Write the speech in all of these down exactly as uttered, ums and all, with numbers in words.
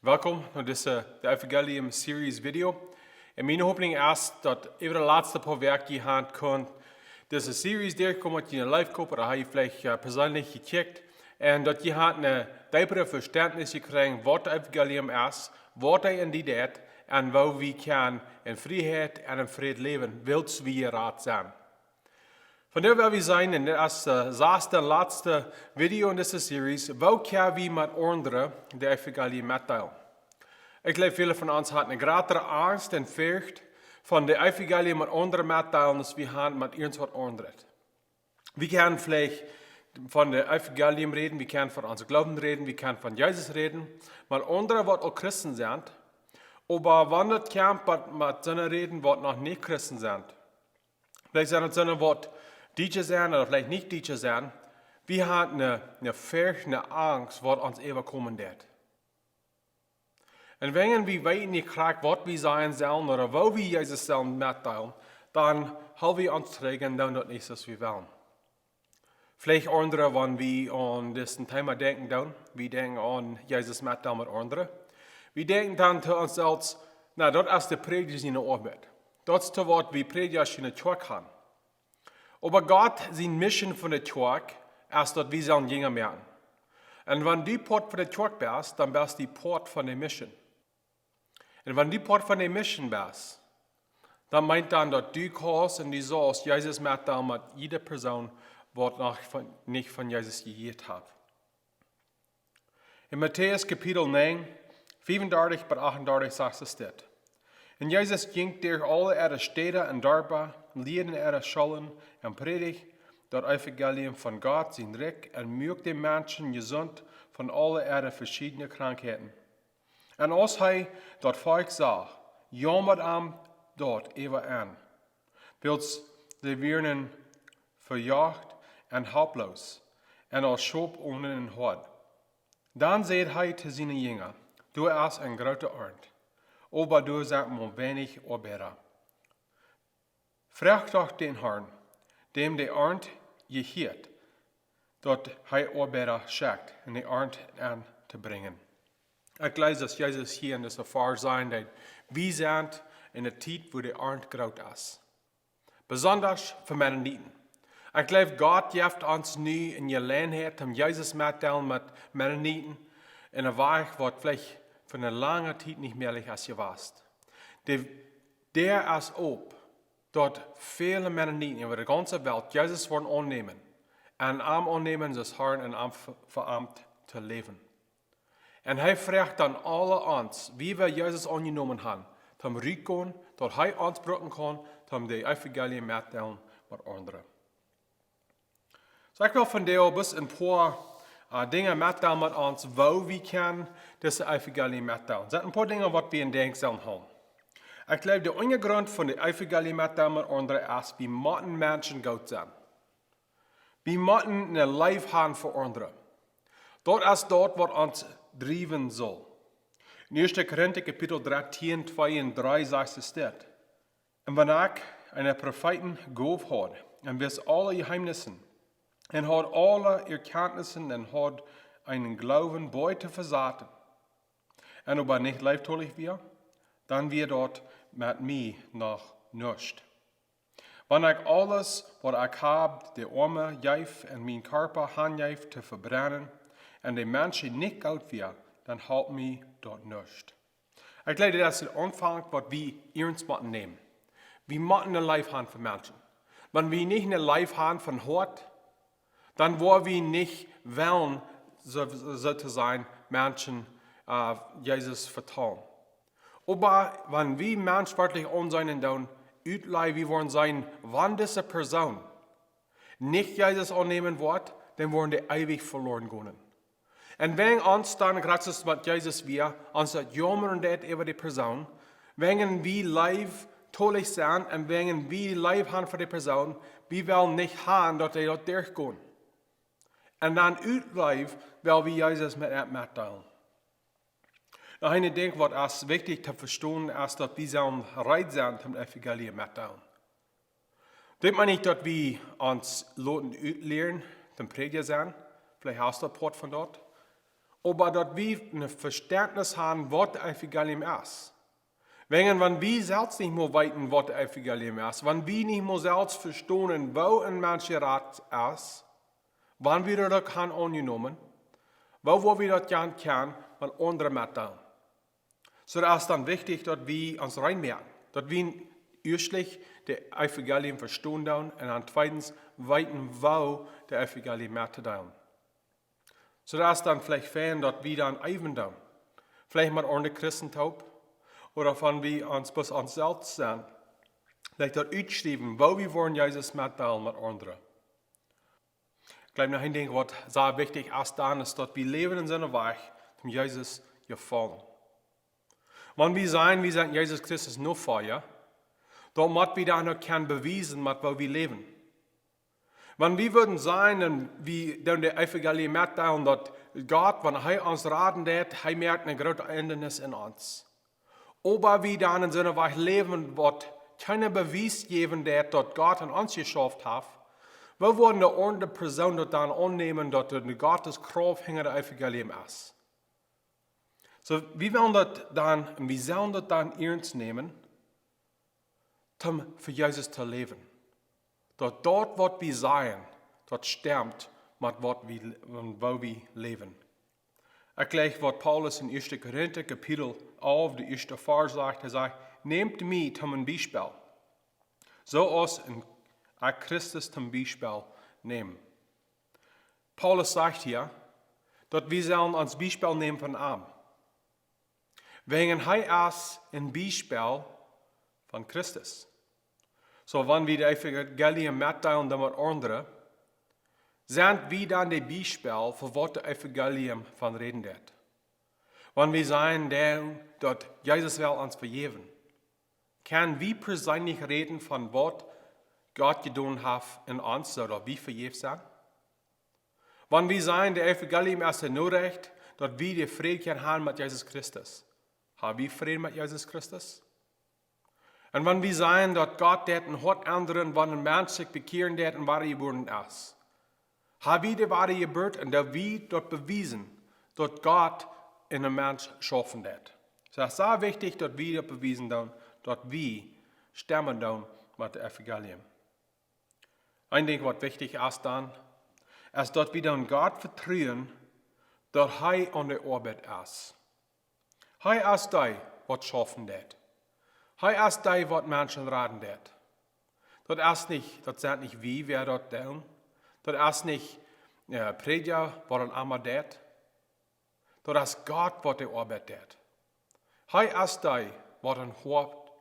Welkom no dise, de Evangelium Series Video. Un miene Hopninj es daut äwa de latste poa Wäakj jie han kunt dise Series derchkomen, daut jie een Leew kjeepen, ooda jie veleicht, äh, perseenlich jekjikjt, un daut jie han een deepret Vestentnis jekjräajen waut de Evangelium es, waut hee en die deit, un woo wie kjennen en Frieheit un en Fräd läwen, wiels wie jerat sent. Vondoag well wie seenen, un dit es de sasde un latste Video en dise Series, woo kjenn wie met aundre de Evangelium metdeelen? Ekj jleew, väle von ons han eene jratre Angst un Forcht von de Evangelium met aundre metdeelen, aus wie han met irjent waut aundret. Wie kjennen veleicht von de Evangelium räden, wie kjennen von onsen Gloowen räden, wie kjennen von Jesus räden, met aundre waut aul Christen sent, oba wan daut kjemt, waut met soone räden, waut noch nich Christen sent, veleicht sent et soone waut Dietsche sent ooda veleicht nich Dietsche sent, wie han eene, eene Forcht, eene Angst, waut ons äwakomen deit. Un wan wie weeten nich krakjt waut wie sajen sellen ooda woo wie Jesus sellen metdeelen, dan hoolen wie ons trigj un doonen daut nich soo aus wie wellen. Veleicht aundre, wan wie aun dit Thema denkjen doonen, wie denkjen aun Jesus metdeelen met aundre. Wie denkjen dan to ons selfst, na, daut es de Prädja siene Oabeit. Daut es to waut wie Prädjasch enne Kjoakj han. Oba Gott siene Mission von de Kjoakj es daut wie sellen Jinja moaken. Un wan du Poat von de Kjoakj best, dan best du Poat von de Mission. Un wan du Poat von de Mission best, dan meent dan daut du kaust un du saust Jesus metdeelen met jiede Persoon waut noch von, nich von Jesus jehieet haft. En Matäus Kapitel näajen, fiefundartich bat achtundartich sajcht et dit: Un Jesus jinkj derch aule äare Städa un Darpa, lieed en äare Schoolen un prädicht daut Evangelium von Gott sien Rikj un muak de Menschen jesunt von aule äare veschiedne Krankheiten. Un aus hee daut Volkj sach, jaumad am daut äwa an, wiels see wieren vejoacht un halploos un aus Schop onen een Hoad. Dan säd hee to siene Jinja: Doa es eene groote Arnt, oba doa sent mau weinich Oabeida. Froagt doch dän Harn, däm de Arnt jehieet, daut hee Oabeida schekjt, om de Arnt aun to brinjen. Ekj jleew, daut Jesus hia en dise Varsch sajen deed, wie sent en eene Tiet, wua de Arnt groot es. Besondasch fa Mennoniten. Ekj jleew, Gott jeft ons nu eene Jeläajenheit, om Jesus mettodeelen met Mennoniten, en een Wajch, waut veleicht fa eene lange Tiet nich mäajlich es jewast. De Däa es op, daut väle Mennoniten äwa de gaunze Welt Jesus woaren aunnämen, un am aunnämen soo aus Harn un am ve-, fa am to läwen. Un hee froagt dan aule ons, woo wie Jesus aunjenomen han, toom rutgonen, daut hee ons brucken kaun, toom de Evangelium mettodeelen met aundre. Soo, ekj well vondoag bloos een poa, äh, Dinja metdeelen met ons, woo wie kjennen dise Evangelium metdeelen. Sent een poa Dinja, waut wie en Denkj sellen hoolen. Ekj jleew, de Unjagrunt von de Evangelium metdeelen met aundre es, wie motten Menschen goot sennen. Wie motten eene Leew han fa aundre. Daut es daut, waut ons driewen saul. En Ieeschte Korinta Kapitel dartieen, twee un dree sajcht et dit: Un wan ekj eenen Profeetengoow haud, un wist aule Jeheemnisse, un haud aule Erkjantnisse, un haud eenen Gloowen bat to vesaten, un oba nich leeftolich wia, dan wia daut met mie noch nuscht. Wan ekj aules, waut ekj hab, de Oame jeef un mienen Kjarpa hanjeef to vebrennen, un de Menschen nich goot wia, dan holp mie daut nuscht. Ekj jleew, daut es de Aunfank, waut wie iernst motten nämen. Wie motten eene Leew han fa Menschen. Wan wie nich eene Leew han von Hoat, dan woa wie nich wellen, soo, soo to sajen, Menschen, äh, Jesus vetalen. Oba wan wie Menschen werkjlich aunseenen doonen, ut Leew, wie woaren seenen, wan dise Persoon nich Jesus aunnämen woat, dan woaren dee eewich veloaren gonen. Un wan ons dan, krakjt soo aus met Jesus wia, ons daut jaumren deit äwa de Persoon, wan wie leeftolich sent un wan wie Leew han fa de Persoon, wie wellen nich han, daut dee daut derchgonen. Un dan ut Leew well wie Jesus met an metdeelen. Noch een Dinkj, waut es wichtich to vestonen, es daut wie sellen reed sennen, om daut Evangelium mettodeelen. Dit meent nich, daut wie ons loten utlieren, toom Prädja sennen. Veleicht hast du een Poat von daut. Oba daut wie een Vestentnis haben, waut daut Evangelium es. Wäajen, wan wie selfst nich mea weeten, waut daut Evangelium es, wan wie nich mea selfst vestonen, woo een Mensch jerat es, wan wie daut uk haben aunjenomen, woo woa wie daut dan kjennen aun aundre metdeelen? Soo, daut es dan wichtich, daut wie ons rein moaken, daut wie ieeschtlich daut Evangelium vestonen doonen un dan tweedens weeten, woo daut Evangelium mettodeelen. Soo, daut es dan veleicht fein, daut wie dan äwen doonen. Veleicht met aundre Christen toop. Ooda wan wie ons bloos ons selfst sent. Veleicht daut utschriewen, woo wie woaren Jesus metdeelen met aundre. Ekj jleew, noch een Dinkj, waut sea wichtich es dan, es, daut wie läwen en soone Wies, om Jesus jefaulen. Wan wie sajen, wie sent Jesus Christus Nofolja, dan mott wie dan uk kjennen bewiesen, met woo wie läwen. Wan wie wudden sajen, un wie doonen daut Evangelium metdeelen, daut Gott, wan hee ons raden deed, hee moakt eene groote Endrunk en ons. Oba wie dan en soone Wies läwen, waut kjeenen Bewies jäwen deed, daut Gott en ons jeschaufen haft, woo woat de aundre Persoon daut dan aunnämen, daut doa eene Gottes Krauft hinja daut Evangelium es? Soo, wie wellen daut dan, un wie sellen daut dan iernst nämen, om fa Jesus to läwen. Daut daut, waut wie sajen, daut stemt met waut wie, woo wie läwen. Ekj jleew, waut Paulus en ieeschte Korinta Kapitel alf, de ieeschte Varsch sajcht, hee sajcht: "Nämt mie toom een Biespel, soo aus ekj Christus toom Biespel näm." Paulus sajcht hia, daut wie sellen ons Biespel nämen von am. Wäajen hee es een Biespel von Christus. Soo, wan wie daut Evangelium metdeelen dan met aundre, sent wie dan daut Biespel fa waut daut Evangelium von räden deed? Wan wie sajen dan, daut Jesus well ons vejäwen, kjenn wie perseenlich räden von waut Gott jedonen haft en ons, soo daut wie vejäft sent? Wan wie sajen, daut Evangelium es de Norecht, daut wie dän Fräd kjennen haben met Jesus Christus, ha wie Fräd met Jesus Christus? Un wan wie sajen, daut Gott deed een Hoat endren, wan een Mensch sikj bekjieren deed un wadajebuaren es, ha wie de Wadajeburt un doo wie daut bewiesen, daut Gott en een Mensch schaufen deed? Soo, daut es sea wichtich, daut wie daut bewiesen doonen, daut wie stemmen doonen met daut Evangelium. Een Dinkj, waut wichtich es dan, es, daut wie dan Gott vetruen, daut hee aun de Oabeit es. Hee es dee, waut schaufen deed. Hee es dee, waut Menschen raden deed. Daut es nich, daut sent nich wie, wäa daut doonen. Daut es nich, äh, Prädja, waut een Amma deed. Daut es Gott, waut de Oabeit deed. Hee es dee, waut een Hoat,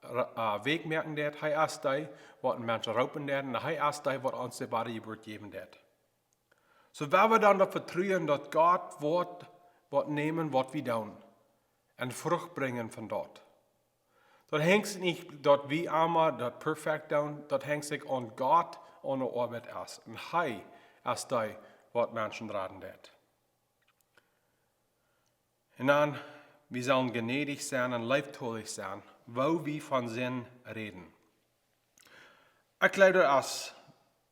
äh, weakj moaken deed. Hee es dee, waut een Mensch roopen deed. Un hee es dee, waut ons de Wadajeburt jäwen deed. Soo, wan wie dan daut vetruen, daut Gott woat waut nämen, waut wie doonen, un Frucht brinjen von daut. Daut hengt nich, daut wie emma daut perfekt doonen, daut hengt sikj aun Gott, aun de Oabeit es. Un hee es dee, waut Menschen raden deed. Un dan, wie sellen jnädich sennen un leeftolich sennen, woo wie von Sind räden. Ekj jleew, daut es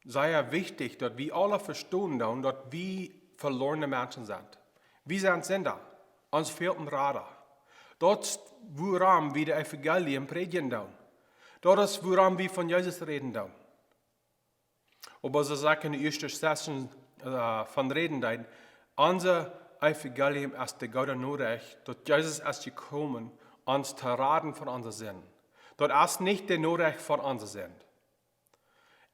sea wichtich, daut wie aule vestonen doonen, daut wie velorne Menschen sent. Wie sent Sinda, ons fält een Rada. Daut es, wuarom wie daut Evangelium prädjen doonen. Daut es, wuarom wie von Jesus räden doonen. Oba soo aus ekj en de ieeschte Session, äh, von räden deed, ons Evangelium es de goode Norecht, daut Jesus es jekomen, ons to raden von onse Sind. Daut es nich de Norecht von onse Sind.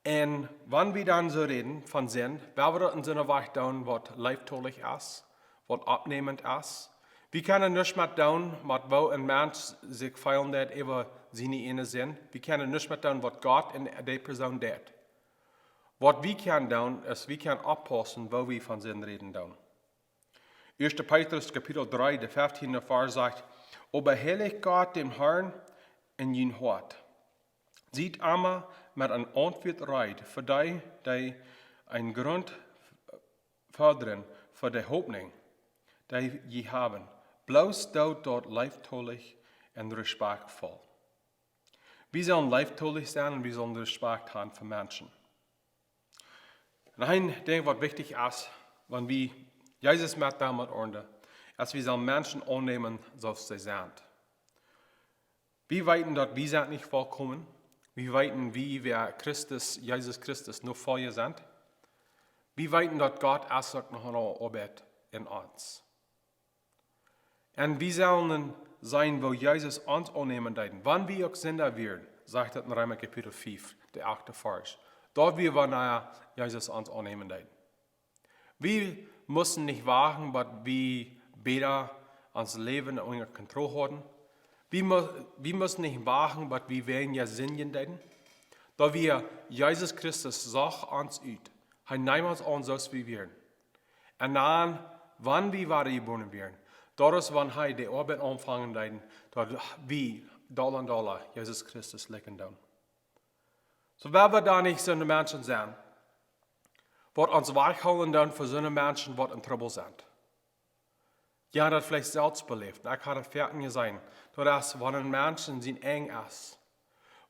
Un wan wie dan soo räden von Sind, well wie daut en soone Wies doonen, waut leeftolich es, waut oppnäment es. Wie kjennen nuscht met doonen, met woo een Mensch sikj feelen deed äwa siene eejne Sind. Wie kjennen nuscht met doonen, waut Gott en dee Persoon deed. Waut wie kjennen doonen, es, wie kjennen oppaussen, woo wie von Sind räden doonen. Ieeschte Petrus Kapitel dree, de feftiende Varsch sajcht: "Oba heilicht Gott dän Herrn en jun Hoat. Siet emma met een Auntwuat reed fa dee, dee een Grunt fodren fa de Hopninj, dee jie haben. Bloos doot daut leeftolich un respakjtvoll." Wie sellen leeftolich sennen un wie sellen Respakjt haben fa Menschen. Un een Dinkj, waut wichtich es, wan wie Jesus met däm met aundre, aus wie sellen Menschen aunnämen, soo aus see sent. Wie weeten, daut wie sent nich vollkomen. Wie weeten, wie wäa Christus, Jesus Christus, Nofolja sent. Wie weeten, daut Gott es uk noch aun de Oabeit en ons. Un wie sellen seenen, woo Jesus ons aunnämen deed. Wan wie uk Sinda wieren, sajcht et en Reema Kapitel fiew, de achte Varsch. Daut wia, wanea Jesus ons aunnämen deed. Wie musten nich wachten, bat wie bäta ons Läwen unja Kontroll hauden. Wie, mu-, wie musten nich wachten, bat wie weinja sindjen deeden. Daut wia, Jesus Christus sach ons ut. Hee neem ons aun, soo aus wie wieren. Un dan, wan wie wada jebuaren wieren, daut es, wan hee de Oabeit aunfangen deed, daut wie dolla un dolla Jesus Christus likjen doonen. Soo, wan wie dan nich soone Menschen sent, waut ons wajchhoolen doonen von soone Menschen, waut en Trubbel sent. Jie haben daut veleicht selfst beläft. Ekj hab daut foaken jeseenen. Daut es, wan een Mensch en sien Enj es.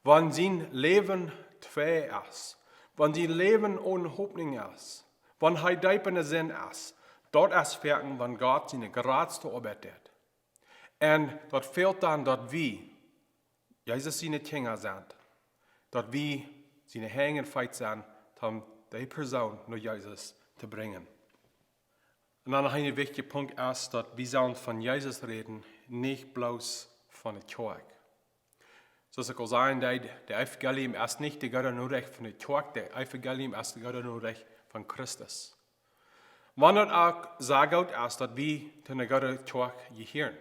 Wan sien Läwen twei es. Wan sien Läwen one Hopninj es. Wan hee deep en de Sind es. Daut es foaken, wan Gott siene jratste Oabeit deed. Un daut fält dan, daut wie Jesus siene Kjinja sent, daut wie siene Henj un Feet sent, om dee Persoon no Jesus to brinjen. Un dan noch een wichtja Punkt es, daut wie sellen von Jesus räden, nich bloos von de Kjoakj. Soo aus ekj aul säd, de, de Evangelium es nich de goode Norecht von de Kjoakj, de Evangelium es de goode Norecht von Christus. Wan daut uk soo goot es, daut wie to eene goode Kjoakj jehieren.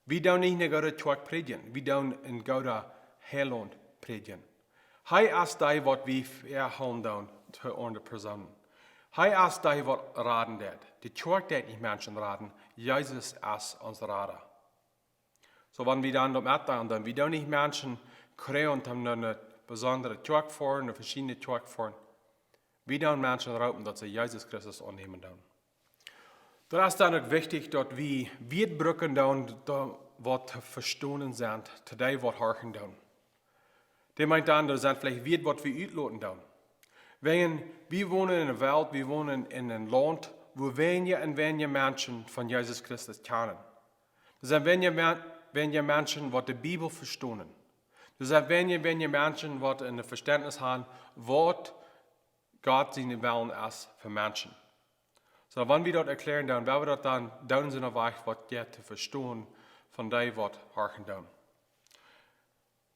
Wie doonen nich eene goode Kjoakj prädjen, wie doonen een gooda Heilaunt prädjen. Hee es dee, waut wie väahoolen doonen to aundre Persoonen. Hee es dee, waut raden deed. De Kjoakj deed nich Menschen raden, Jesus es ons Rada. Soo, wan wie dan doamet doonen, dan wie doonen nich Menschen kjrieen, om no eene besondre Kjoakj foaren, eene veschiedne Kjoakj foaren. Wie doonen Menschen roopen, daut see Jesus Christus aunnämen doonen. Dan es dan uk wichtich, daut wie Wieed brucken doonen, daut waut to vestonen sent, to dee waut horchen doonen. Daut meent dan, doa sent veleicht Wieed, waut wie utloten doonen. Wäajen, wie wonen en eene Welt, wie wonen en een Launt, wua weinja un weinja Menschen von Jesus Christus kjanen. Doa sent weinja Men-, weinja Menschen, waut de Bibel vestonen. Doa sent weinja, weinja Menschen, waut een Vestentnis haben, waut Gott sien Wellen es fa Menschen. Soo, wan wie daut erkjläaren, dan, wan wie daut dan doonen, sent wie wajch, waut jie to vestonen von dee, waut horchen doonen.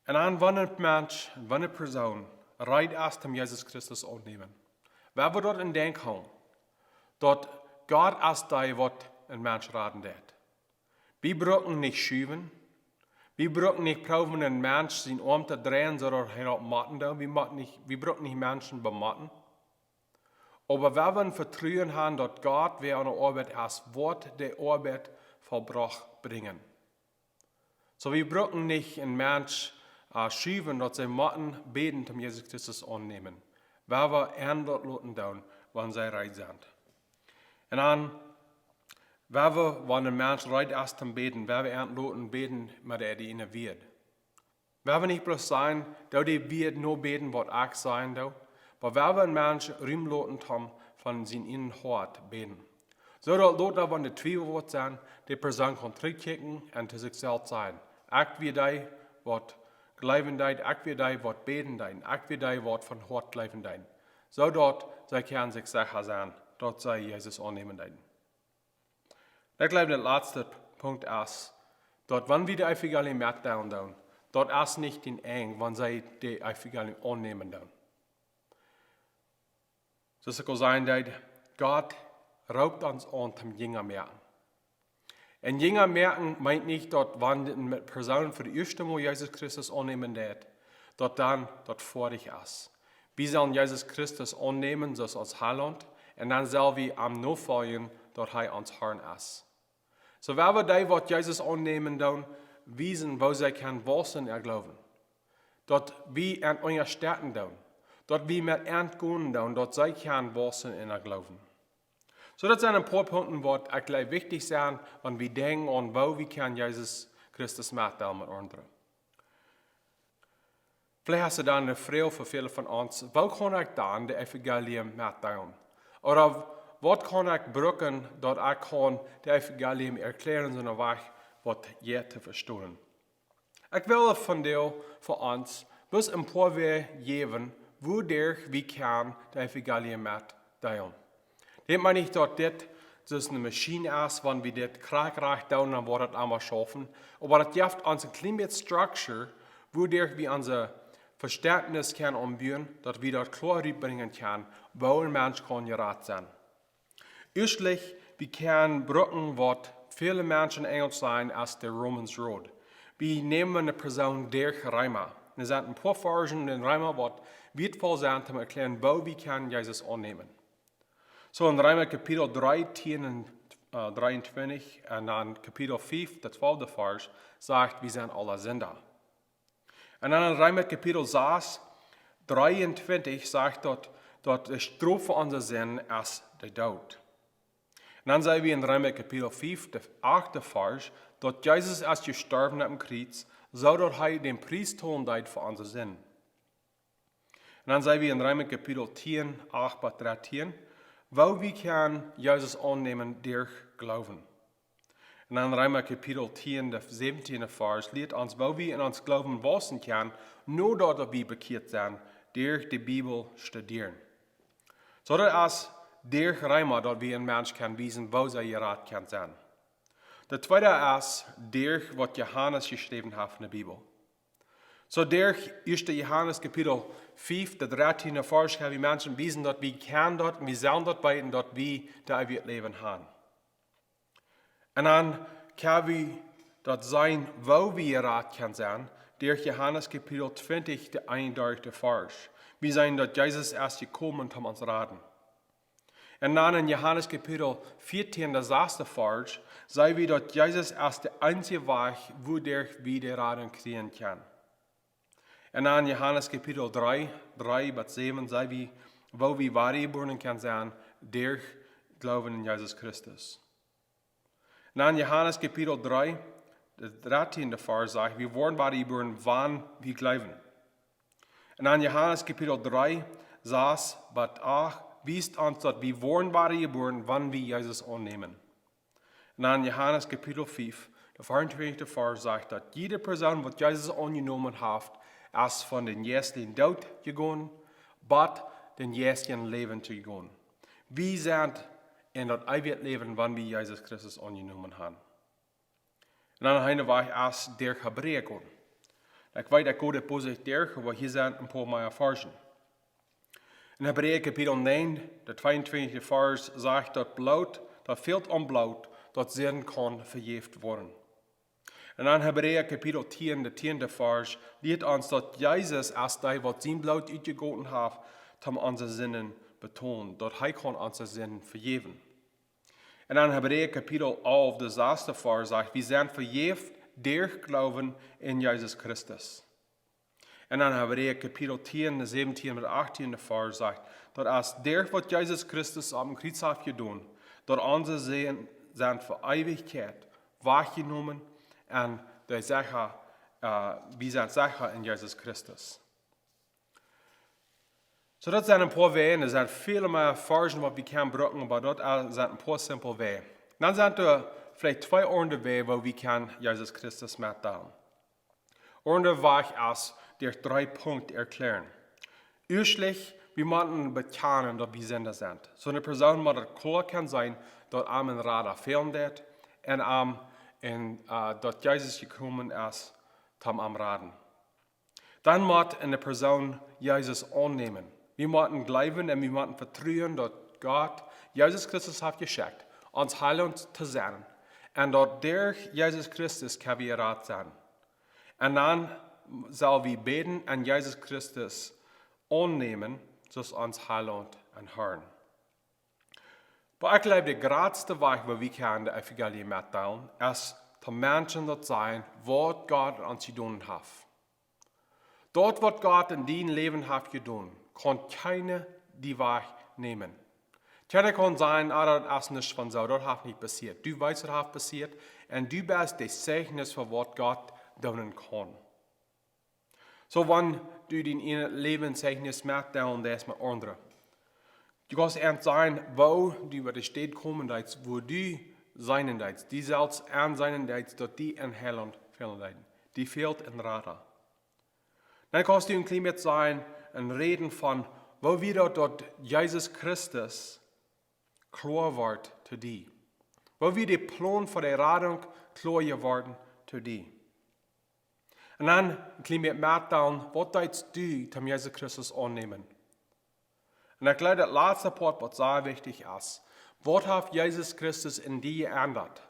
Un dan, wan een Mensch, wan eene Persoon reed es, om Jesus Christus aunnämen, wan wie daut en Denkj hoolen, daut Gott es dee, waut een Mensch raden deed. Wie brucken nich schuwen. Wie brucken nich proowen, een Mensch sienen Oam to dreien, soo daut hee daut motten deit. Wie motten nich, wie brucken nich Menschen bemotten. Oba wan wie een Vetruen haben, daut Gott, wäa aun de Oabeit es, woat de Oabeit vollbrocht brinjen. Soo, wie brucken nich een Mensch, äh, schuwen, daut see motten bäden, om Jesus Christus aunnämen. Wan wie an daut loten doonen, wan see reed sent. Un dan, wan wie, wan een Mensch reed es, om bäden, wan wie an loten bäden, met dee, dee enne Wieed. Wan wie nich bloos sajen, daut dee Wieed no bäden, waut ekj sajen doo, oba wan wie een Mensch Rum loten, om von sien eenen Hoat bäden. Soo daut, daut doa, wan de Twiewel woat sennen, de Persoon kaun trigjkjikjen un to sikj selfst sajen: Ekj wia dee, waut jleewen deed, ekj wia dee, waut bäden deed, ekj wia dee, waut von Hoat jleewen deed. Soo daut see kjennen sikj secha sennen, daut see Jesus aunnämen deeden. Ekj jleew, de latste Punkt es, daut wan wie de Evangelium metdeelen doonen, daut es nich daut Enj, wan see de Evangelium aunnämen doonen. Soo aus ekj aul säd, daut Gott roopt ons aun, om Jinja moaken. Un Jinja moaken meent nich, daut wan eene Persoon fa de ieeschte Mol Jesus Christus aunnämen deed, daut dan daut foadich es. Wie sellen Jesus Christus aunnämen, soo aus ons Heilaunt, un dan sell wie am nofoljen, daut hee ons Herr es. Soo, wan wie dee, waut Jesus aunnämen doonen, wiesen, woo see kjennen wausen en äa Gloowen. Daut wie an unjastetten doonen. Daut wie met an gonen doonen, daut see kjennen wausen en äa Gloowen. Soo, daut sent een poa Punkten, waut ekj jleew wichtich sent, wan wie denkjen aun, woo wie kjennen Jesus Christus metdeelen met aundre. Veleicht es et dan eene Froag fa väle von ons: Woo kaun ekj dan de Evangelium metdeelen? Ooda Waut kaun ekj brucken, daut ekj kaun daut Evangelium erkjlären, soo een Wajch waut jie to vestonen? Ekj well vondoag fa ons bloos een poa Wäaj jäwen, woo derch wie kjennen daut Evangelium metdeelen. Denkj mau nich, daut dit soo aus eene Maschien es, wan wie dit krakjt rajcht doonen, dan woat et emma schaufen. Oba daut jeft ons een kjlien bät Struktur, woo derch wie ons Vestentnis kjennen ombuen, daut wie daut kloa rutbrinjen kjennen, woo een Mensch kaun jerat sennen. Ieeschtlich, wie kjennen brucken, waut väle Menschen Enjlisch sajen aus de Romans Road. Wie nämen eene Persoon derch Reema. Doa sent een poa Varschen en Reema, waut wieetvoll sent, om to erkjlären, woo wie kjennen Jesus aunnämen. Soo en Reema Kapitel dree, tieen un, äh, dreeuntwintich un dan Kapitel fief, de twalfte Varsch, sajcht, wie sent aule Sinda. Un dan en Reema Kapitel sas, dreeuntwintich sajcht daut, daut de Strof fa onse Sind es de Doot. Un dan seenen wie en Reema Kapitel fief, de achte Varsch, daut Jesus es jestorwen aum Kjriez, soo daut hee dän Pries tolen deed fa onse Sind. Un dan seenen wie en Reema Kapitel tieen, acht bat dartieen, woo wie kjennen Jesus aunnämen derch Gloowen. Un dan Reema Kapitel tieen, de säwentieende Varsch, lieet ons, woo wie en ons Gloowen wausen kjennen, no daut wie bekjieet sent, derch de Bibel studieren. Soo daut es derch Reema, daut wie een Mensch kjennen wiesen, woo see jerat kaun sennen. De tweede es derch waut Johanes jeschräwen haft en de Bibel. Soo derch ieeschte Johanes Kapitel fief, de dartieende Varsch, kjenn wie Menschen wiesen, daut wie kjennen daut, un wie sellen daut weeten, daut wie daut eewje Läwen haben. Un dan kjenn wie daut seenen, woo wie jerat kjennen sennen, derch Johanes Kapitel twintich, de eenundartichste Varsch. Wie seenen, daut Jesus es jekomen, om ons to raden. Un dan en Johanes Kapitel vieetieen, de sasste Varsch, seenen wie, daut Jesus es de eensje Wajch, woo derch wie de Radunk kjrieen kjennen. Un dan Johanes Kapitel dree, dree bat säwen, seenen wie, woo wie wadajebuaren kjennen sennen, derch Gloowen en Jesus Christus. Un dan Johanes Kapitel dree, de dartieende Varsch sajcht, wie woaren wadajebuaren, wan wie gloowen. Un dan Johanes Kapitel dree, sas bat acht, wiest ons, daut wie woaren wadajebuaren, wan wie Jesus aunnämen. Un dan Johanes Kapitel fief, de veeruntwintichste Varsch sajcht, daut jiede Persoon, waut Jesus aunjenomen haft, es von dän jeistlichen Doot jegonen, bat dän jeistlichen Läwen jegonen. Wie sent en daut eewje Läwen, wan wie Jesus Christus aunjenomen haben. Un dan een Wajch es derch Hebräa gonen. Ekj weet, ekj go daut bloos derch, oba hia sent een poa mea Varschen. En Hebräa Kapitel näajen, de tweeuntwintichste Varsch, sajcht, daut Bloot, daut fält aun Bloot, daut Sind kaun vejäft woaren. Un dan Hebräa Kapitel tieen, de tieende Varsch, lieet ons, daut Jesus es dee, waut sien Bloot utjegoten haft, om onse Sinden betolen, daut hee kaun onse Sinden vejäwen. Un dan Hebräa Kapitel alf, de sasste Varsch sajcht, wie sent vejäft derch Gloowen en Jesus Christus. Un dan Hebräa Kapitel tieen, de säwentieende bat achttieende Varsch sajcht, daut es derch waut Jesus Christus aum Kjriez haft jedonen, daut onse Sinden sent fa Eewichkjeit wajchjenomen un dee secha, äh, wie sent secha en Jesus Christus. Soo, daut sent een poa Wäaj, doa sent väl mea Varschen, waut wie kjennen brucken, oba daut, äh, sent een poa simple Wäaj. Dan sent doa veleicht twee aundre Wäaj, woo wie kjennen Jesus Christus metdeelen. Aundre Wajch es derch dree Punkten erkjlären. Ieeschtlich, wie motten bekjanen, daut wie Sinda sent. Soo eene Persoon mott daut kloa kjennen seenen, daut am een Rada fälen deit un am, un, äh, daut Jesus jekomen es, om am raden. Dan mott eene Persoon Jesus aunnämen. Wie motten gloowen un wie motten vetruen, daut Gott Jesus Christus haft jeschekjt, ons Heilaunt to sennen, un daut derch Jesus Christus kjenn wie jerat sennen. Un dan sell wie bäden un Jesus Christus aunnämen, soo aus ons Heilaunt un Harn. Oba ekj jleew, de jratste Wajch, woo wie kjennen daut Evangelium metdeelen, es to Menschen daut sajen, waut Gott aun ons jedonen haft. Daut, waut Gott en dien Läwen haft jedonen, kaun kjeena die wajchnämen. Kjeena kaun sajen, ah, daut es nich von soo, daut haft nich passieet. Du weetst, daut haft passieet, un du best daut Zeichnis von waut Gott doonen kaun. Soo, wan du dien ieejnet Läwen Zeichnis metdeelen deist met aundre, Du kaust an sajen, woo du bie de Städ komen deist, woo du seenen deist, die selfst an seenen deist, daut die een Heilaunt fälen deist. Die fält een Rada. Dan kaust du een kjlien bät sajen, een räden von, woo wia daut, daut Jesus Christus kloa wort to die. Woo wia de Plon fa de Radunk kloa jeworden to die. Un dan een kjlien bät metdeelen, waut deist du, om Jesus Christus aunnämen? Un ekj jleew, daut latste Poat, waut sea wichtich es, waut haft Jesus Christus en die jeendat,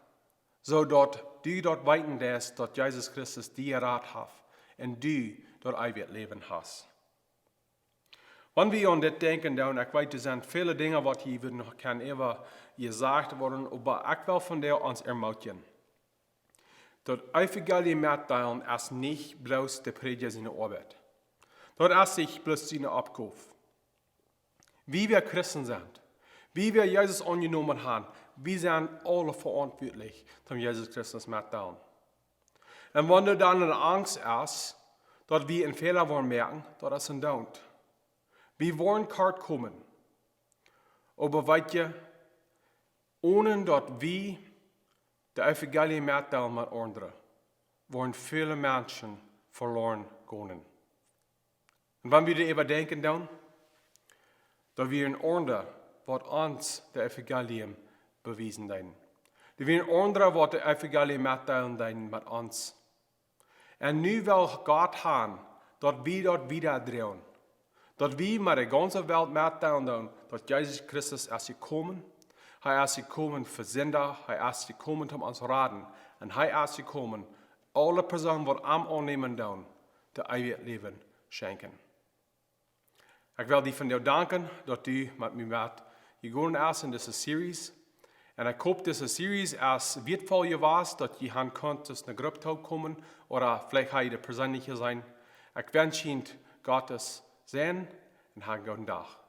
soo daut du daut weeten deist, daut Jesus Christus die jerat haft un du daut eewje Läwen hast. Wan wie aun dit denkjen, dan, ekj weet, doa sent väle Dinja, waut hia wudden noch kjennen äwa jesajcht woaren, oba ekj well vondoag ons ermootjen. Daut Evangelium metdeelen es nich bloos de Prädja siene Oabeit. Daut es nich bloos siene Oppgow. Wie, waut Christen sent, wie, waut Jesus aunjenomen haben, wie sent aule veauntwuatlich, om Jesus Christus metdeelen. Un wan doa dan eene Angst es, daut wie een Fäla woaren moaken, daut es een Don't. Wie woaren kort komen. Oba weet jie, onen daut wie daut Evangelium metdeelen met aundre, woaren väle Menschen veloaren gonen. Un wan wie doaräwa denkjen dan, daut wieren aundre, waut ons daut Evangelium bewiesen deeden. Daut wieren aundre, waut daut Evangelium metdeelen deeden met ons. Un nu well Gott haben, daut wie daut wieda droagen. Daut wie met de gaunze Welt metdeelen doonen, daut Jesus Christus es jekomen. Hee es jekomen fa Sinda, hee es jekomen om ons raden. Un hee es jekomen, aule Persoonen, waut am aunnämen doonen, daut eewje Läwen schenkjen. Ekj well die vondoag danken, daut du met mie metjegonen best en dise Series. Un ekj hop, dise Series es wieetvoll jewast, daut jie han kunt tus eene Grupp toopkomen, ooda veleicht ha jie de perseenlich jeseenen. Ekj wensch junt Gottes Säajen un ha een gooden Dach.